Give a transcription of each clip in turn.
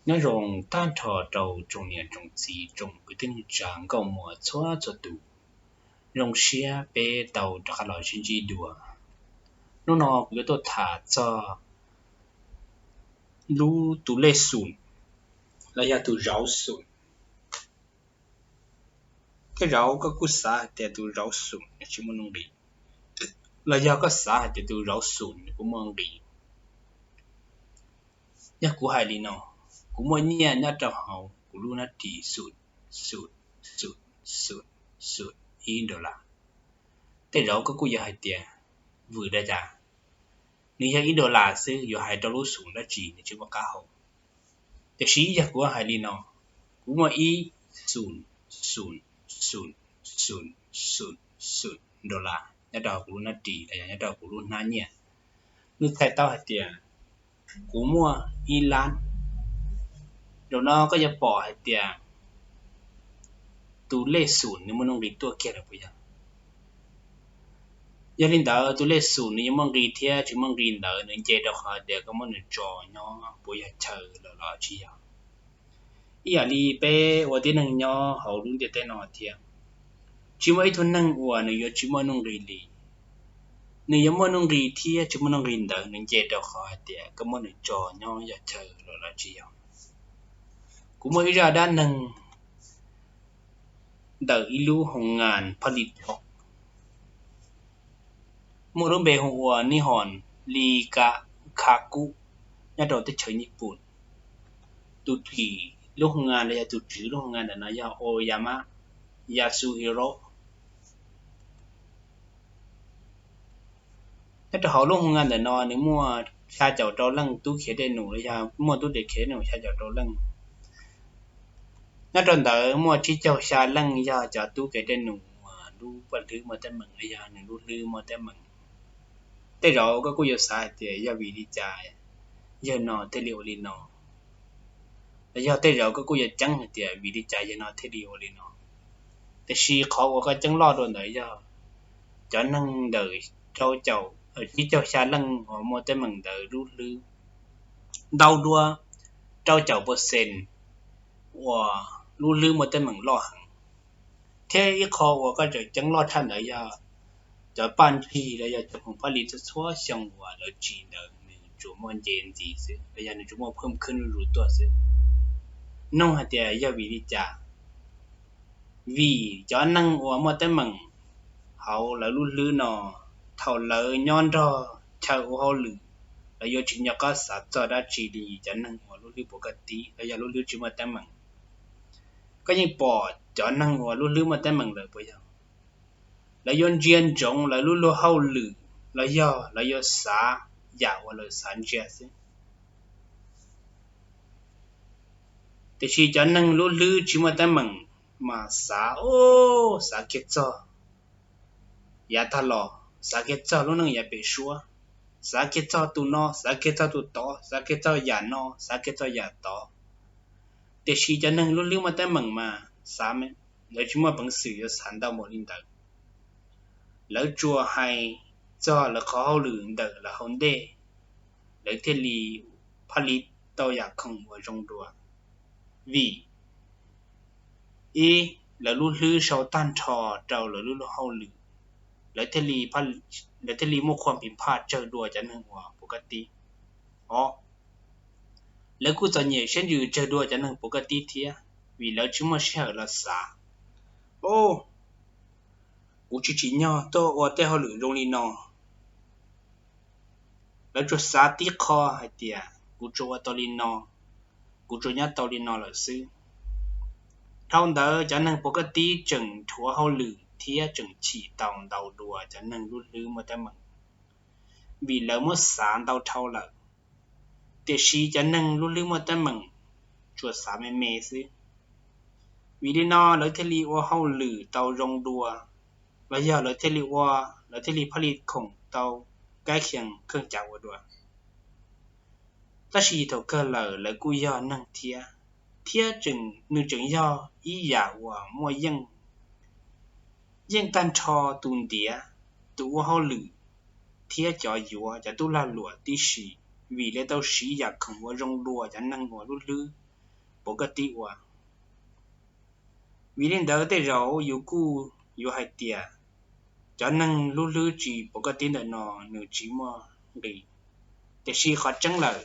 Nyob zoo tag nrho rau tsoom niam tsoom txiv tsoom kwv tij neej tsa nkauj muam txhua txhua tus. Zoo siab peb tau rov qab los sib ntsib dua. Hnub no kuv yuav tuaj tham txog lub tus lej xum los yog tus zauv xum. Tej zaum koj kuj xav hais tias tus zauv xum nws tsis muaj nuj nqis, los yog koj xav hais tias tus zauv xum nws kuj muaj nqis. Yog kuv hais li no, kuv muaj nyiaj nyob rau hauv kuv lub hnab ris xum, xum, xum, xum, xum, ib dollar. Tej zaum koj kuj yuav hais tias, vwm li cas, nws yog ib dollar xwb yuav hais rau lub xum dab tsi nws tsis muaj qab hau. Tiam sis yog kuv hais li no, kuv muaj ib xum, xum, xum, xum, xum, xum dollar nyob rau kuv lub hnab ris los yog nyob rau kuv lub hnab nyiaj, nws txhais tau hais tias kuv muaj ib lab. Zaum no koj yuav pom hais tias tus lej xum nws muaj nuj nqis tuaj kiag lawm puas yog? Yog li ntawd tus lej xum nws yuav muaj nqis thiab tsis muaj nqis ntawd nws nce rau qhov tias koj muab nws tso nyob puas yog chaw lawm los tsis yog. Ib yam li peb ua tib neeg nyob hauv lub ntiaj teb no thiab, tsis muaj ib tug neeg uas nws yuav tsis muaj nuj nqis li. Nws yuav muaj nuj nqis thiab tsis muaj nuj nqis ntawd nws nce rau qhov hais tias koj muab nws tso nyob yog chaw lawm los tsis yog. Kuv muaj ib zaj dab neeg ntawm ib lub hoo ngas phaj li tho, muaj lub npe hu ua Nihon Li Ka Kha Kub nyob rau teb chaws Nyij Pooj. Tus thim lub hoo ngas los yog tus tswv lub hoo ngas ntawm no yog Oyama Yasuhiro. Nyob rau hauv lub hoo ngas ntawm no nws muaj xya caum rau leej tub khiav dej num los yog muaj tub khiav dej num xya caum rau leej. Nyob rau ntawd muaj tsib caug xya leej yog cov tub khiav dej num uas lub paj hlwb muaj teeb meem los yog nws lub hlwb muaj teeb meem. Tej zaum koj kuj yuav xav hais tias yog vim li cas yawg no thiaj li ua li no, los yog tej zaum koj kuj yuav ceeb hais tias vim li cas yawg no thiaj li ua li no. Tiam sis qhov uas koj ceeb loj dua ntawd yog cov neeg ntawm rau caum, tsib caug xya leej uas muaj teeb meem ntawd lub hlwb ntau dua rau caum percent uas lub hlwb muaj teeb meem loj heev. Thiab ib qho uas koj tseem ceeb loj tshaj ntawd yog cov paj nrig los yog cov khoom paj li txhua txhua xyoo uas lawv tsim ntawd nws tsuas muaj nce ntxiv xwb los yog nws tsuas muaj phwj khwb zuj zus tuaj xwb. Nug hais tias yog vim li cas? Vim cov neeg uas muaj teeb meem hauv lawv lub hlwb no, thaum lawv nyob nrog chaw ua hauj lwm, lawv yuav tsis nco qab xav txog dab tsi li cov neeg uas lub hlwb puas kaj tib los yog lub hlwb tsis muaj teeb meem. Koj yeej pom cov neeg uas lub hlwb muaj teeb meem lawm puas yog? Lawv yuav ntsia ntsoov lawv lub luag hauj lwm los yog lawv yuav xav yam uas lawv xav ntsia xwb. Tiam sis cov neeg lub hlwb tsis muaj teeb meem mas xav, xav kiag txog yav tag los, xav kiag txog lub neej yav pem suab, xav kiag txog tus no, xav kiag txog tus tod, xav kiag txog yam no, xav kiag txog yam tod. Tiam sis cov neeg lub hlwb muaj teeb meem mas xav, lawv tsis muaj peev xwm yuav xav ntau npaum li ntawd. Lawv tsuas hais txog lawv qhov hauj lwm ntawm lawv hauv ntej, lawv thiaj li phaj li tau yam khoom uas zoo dua. Vim ib, lawv lub hlwb sau tag nrho rau lawv lub luag hauj lwm, lawv thiaj li muaj qhuam pim phaj tsawg dua cov neeg uas puas kaj tib. Ob, lawv kuj txom nyem siab ntsws tsawg dua cov neeg puas kaj tib thiab, vim lawv tsis muaj sij hawm los xav, o, kuv tsis tsim nyog tuaj ua tej hauj lwm zoo li no. Lawv tsuas xav tib qho hais tias kuv tsuas ua tau li no, kuv tsuas nyob tau li no lawm xwb. Dhau ntawd cov neeg puas kaj tib tseem rhuav hauj lwm thiab tseem chim tau ntau dua cov neeg lub hlwb muaj teeb meem, vim lawv muab xav ntau dhau lawm. Tiam sis cov neeg lub hlwb muaj teeb meem tsuas xav me me xwb. Vim li no lawv thiaj li ua hauj lwm tau zoo dua, los yog lawv thiaj li ua, lawv thiaj li phaj li khoom tau kaib khias kheej cav ua dua. Tab sis thaum kawg lawm lawv kuj yog neeg thiab, thiab nws tseem yog ib yam uas muaj yeej, yeej tag nrho tus ntiav, tus ua hauj lwm, thiab cov yuav cov tub lag luam tib si, vim lawv tau siv yam khoom ua zoo dua cov neeg uas lub hlwb puas koj tib ua. Vim li ntawd tej zaum yus kuj yuav hais tias cov neeg hlub hlwb tsis puas koj tib ntawm no nws tsis muaj nqis. Tiam sis qhov tseeb lawm,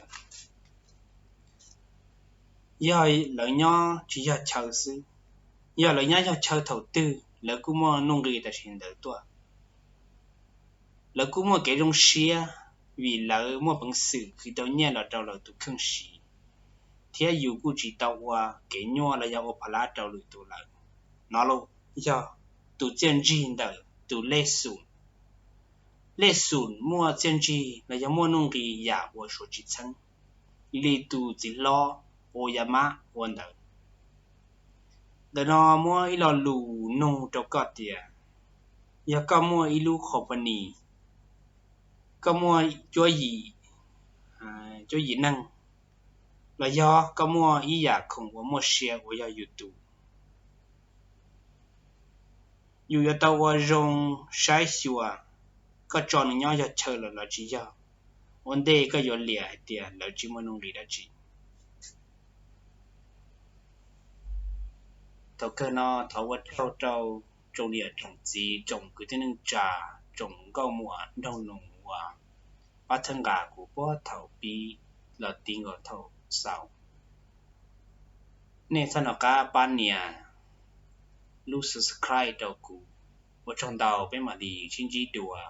yog lawv nyob tsis yog chaw xwb, yog lawv nyob yog chaw thaum twg lawv kuj muaj nuj nqis tam sim ntawd tuaj. Lawv kuj muaj kev zoo siab vim lawv muaj peev xwm khwv tau nyiaj los rau lawv tus kheej siv, thiab yus kuj tsis tau ua kev nyuaj los yog ua pha lab rau lwm tus lawm. No los yog tus txiaj ntsig ntawm tus lej xum. Lej xum muaj txiaj ntsig los yog muaj nuj nqis yam uas suav tsis txheeb, li tus txiv hlob Oyama ua ntawd. Ntawm no muab ib lo lus nug rau koj tias, yog koj muaj ib lub company, koj muaj cuab yim, cuab yim neeg, los yog koj muaj ib yam khoom uas muaj sia uas yog yus tus, yus yuav tau ua zoo saib xyuas koj tso nws nyob yog chaw lawm los tsis yog, ua ntej koj yuav liam hais tias lawv tsis muaj nuj nqis dab tsi. Thaum kawg no thov ua tsaug rau tsoom niam tsoom txiv, tsoom kwv tij neej tsa, tsoom nkauj muam nraug nus uas pab txhawb nqa kuv puag thaum pib los txog nkaus thaum xaus. Nej txhob nco qab pab nias lub subscribe rau kuv. Ua tsaug ntau, peb mam li sib ntsib dua